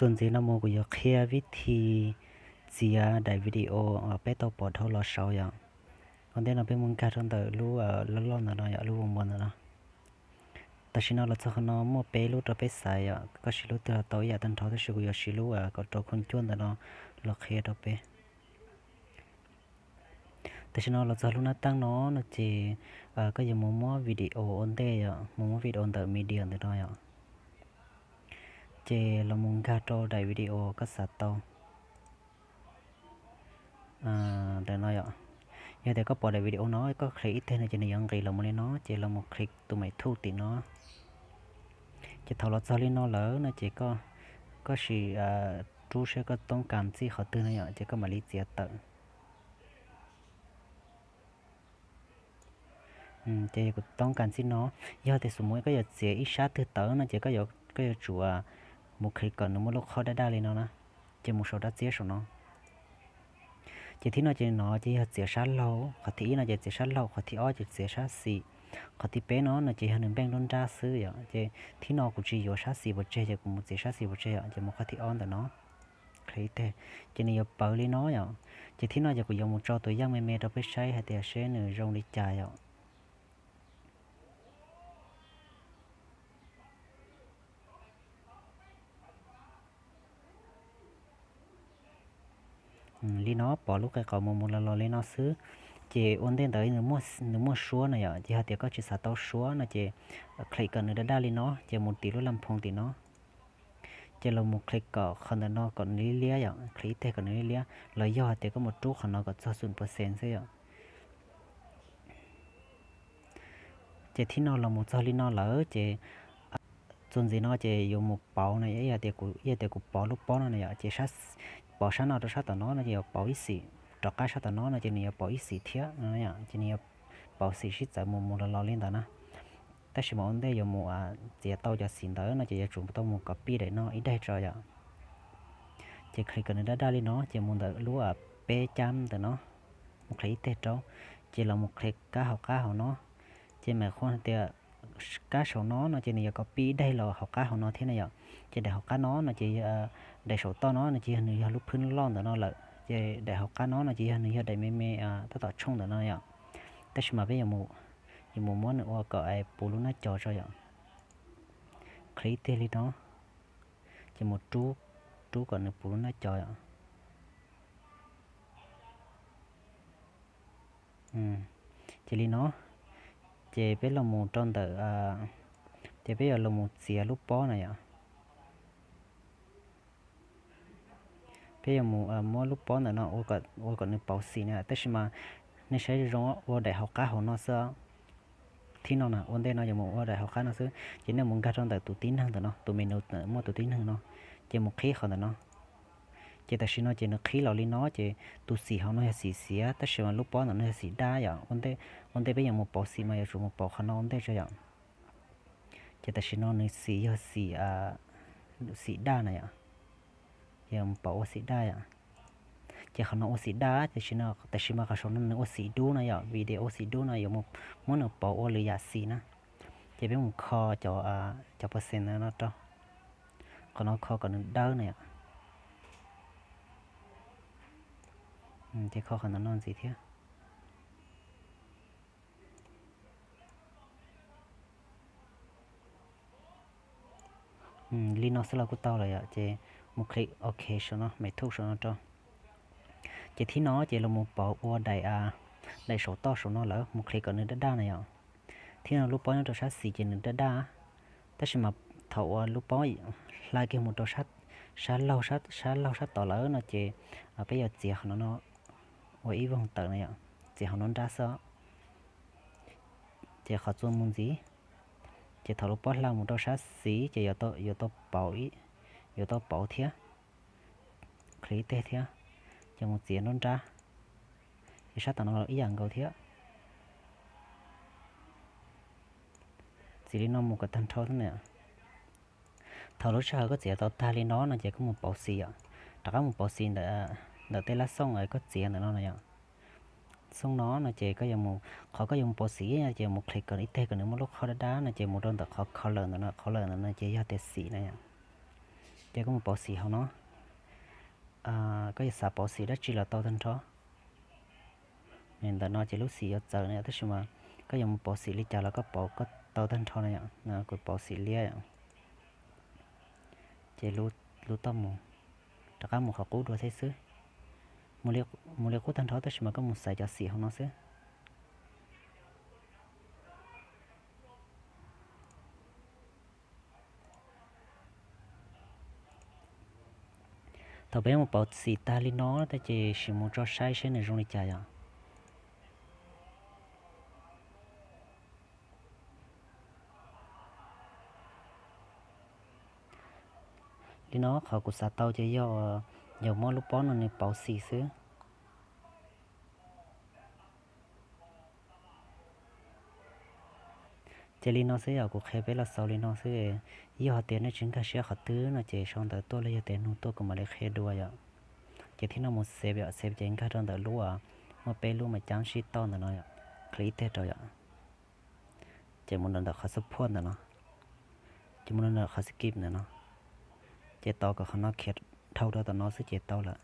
Txuas ntxiv no mus kuv yuav qhia vib thi txiav daim video peb tau pom dhau los saud yom. Ua ntej no peb mus nkag rau ntawm lub loj loj ntawm no yom, lub ua npua ntawm no. Tam sim no los txog qhov no muaj peb lub rau peb xaiv yom, koj siv lub twg los tau ib yam tag nrho, tab sis kuv yuav siv lub kaum rau khooj cuaj ntawm no los qhia rau peb. Tam sim no los txog lub nab teej no no ces koj yuav mus muab video ua ntej yom, mus muab video ntawm media ntawm no yom. Ces los mus nkag rau daim video koj xav tau ntawm no yom. Yog tias koj pom daim video no koj click ib teg no ces nws yuav nqis los mus li no, ces los mus click tus maiv thuj tim no. Ces thaum los txog li no lawm no ces koj sim rub saib koj toob kas txij qhov twg no yom, ces koj mam li txiav tawm. Ces kuv toob kas txij no, yog tias xum mus koj yuav txiav ib sab twg tawm no ces koj yuav tsum mus click kom nws muaj lub khob daj daj li no na, ces mus saum dab txiab saum no. Ces thib no ces no ces yog txiav sab laug, qhov thib ib no ces txiav sab laug, qhov thib ob ces txiav sab xis, qhov thib peb no no ces yog nws npeej nruab nrab xwb yom. Ces thib no kuv tsis yuav sab xis pov tseg ces kuv mus txiav sab xis pov tseg yom, ces mus qhov thib ob ntawm no. Click ib teg, ces nws yuav pawv li no yom. Ces thib no ces kuv yuav mus tso tus yaj me me rau peb saib hais tias seb nws zoo li cas yom. Li no pom lub qe qaum mus mus los los li no xwb. Ces ua ntej ntawd nws muaj suab na yom, ces hais tias koj tsis xav tau suab no ces click kom nws daj daj li no, ces mus tim lub laj phoo tim no. Ces los mus click kom qhov ntawm no kom nws liab liab yom, click ib teg kom nws liab liab, los yog hais tias koj mus rub qhov no kom txog xum percent xwb yom. Ces thib no los mus txog li no lawm ces txuas ntxiv no ces yuav mus pauv no, yog tias kuv, yog tias kuv pauv lub pob no na yom, ces pauv sab no rau sab tom no no ces yuav pauv ib xim, rov qab sab tom no no ces nws yuav pauv ib xim thiab no, ces nws yuav pauv xim sib txawv mus mus los los li ntawd na. Tab sis mas ua ntej yuav mus txiav tau cov xim ntawd no ces yuav tsum tau mus copy daim no ib daim tso yom. Ces click kom nws daj daj li no ces mus ntawm lub peb cab ntawm no, mus click ib teg rau, ces los mus click kab hauv qab hauv no. Ces mam qhuas tias kab saum no no ces nws yuav copy ib daim los hauv qab hauv no thiab na yom. Ces daim hauv qab no no ces daim saum toj no no ces yog nws yog lub phwb loj ntawm no lawm, ces daim hauv qab no no ces yog nws yog daim me me tab tom tshooj ntawm no yom. Tab sis mas peb yuav mus muab nws ua kom puv lub nab co tso yom. Click ib teg li no, ces mus rub, rub kom nws puv lub nab co yom. Ces li no, ces peb los mus rau ntawm, ces peb yuav los mus txiav lub pob na yom. Peb yuav mus muab lub pob ntawm no ua kom nws pauv xim na, tab sis mas nej saib zoo ua daim hauv qab hauv no xwb. Thib no na, ua ntej no yuav mus ua daim hauv qab no xwb, ces nej mus nkag rau ntawm tus tib neeg ntawm no, tus menu muaj tus tib neeg no, ces mus qhib qhov ntawm no. Ces tam sim no ces nws qhib los li no, ces tus xim hauv no yog xim xiav, tab sis mas lub pob ntawm no yog xim daj yom. Ua ntej peb yuav mus pauv xim mas yuav tsum mus pauv qhov no ua ntej tso yom. Ces tam sim no nws xim yog xim, xim daj na yom. Yog mus pauv ua xim daj yom. Ces qhov no ua xim daj, tam sim mas qhov saum no nws ua xim dub no yom, video ua xim dub no yuav muab nws pauv ua lwm yam xim na. Ces peb mus kho cov percent no rau, qhov no kho kom nws dawb na yom. Ces kho qhov ntawm no ntxiv thiab. Li no xwb los kuj tau lawm yom, ces mus click ok saum no, mem thuj saum no rau. Ces thib no ces los mus pauv ua daim, daim saum toj saum no lawm, mus click kom nws daj daj na yom. Thib no lub pob nyob rau sab xis ces nws daj daj, tab sis mas thaum uas lub pob hla kiag mus rau sab laug, sab laug sab tod lawm no ces peb yuav txiav qhov no no ua ib voog tawm na yom, txiav hauv no nrab xwb. Ces qhov txuas mus ntxiv, ces thaum lub pob hla mus rau sab xis ces yuav tau pauv, yuav tau pauv thiab. Click ib teg thiab, ces mus txiav nruab nrab, ces sab tom no los ib yam nkaus thiab. Txiav li no mus kom tag nrho xwb na. Thaum lub sij hawm koj txiav tau tag li no no ces koj mus pauv xim yom, rov qab mus pauv xim ntawm tej lab xooj koj txiav ntawm no na yom. Xooj no no ces koj yuav mus, qhov koj yuav mus pauv xim ces mus click kom ib teg kom nws muaj lub khob dab dab no ces mus rau ntawm qhov color ntawm no, color ntawm no ces yog tias xim na yom. Ces koj mus pauv xim hauv no, koj yuav xav pauv xim dab tsi los tau tag nrho. Ntawm no ces lub xim yuav txawv no yom, tab sis mas koj yuav mus pauv xim li cas los koj pauv koj tau tag nrho no yom. Kuv pauv xim liab yom. Ces lub toj mus, rov qab mus qhov qub dua thiab xwb. Mus li qub tag nrho tab sis mas koj mus xaiv cov xim hauv no xwb. Thaum peb mus pauv xim tag li no ces sim mus tso saib seb nws zoo li cas yom. Li no qhov kuv xav tau ces yog, yog muab lub pob no nws pauv xim xwb. Ces li no xwb yom, kuv qhia peb los xaus li no xwb. Yog hais tias nej tsis nkag siab qhov twg no ces sau ntawv tuaj los yog tias nug tuaj kuv mam li qhia dua yom. Ces thib no mus save yom, save ces nkag rau ntawm lub, muaj peb lub mas cab sib toj ntawm no yom, click ib teg rau yom. Ces mus rau ntawm qhov support ntawm no, ces mus rau ntawm qhov skip ntawm no, ces tos kom qhov no khiav dhau rau tom no xwb ces tau lawm.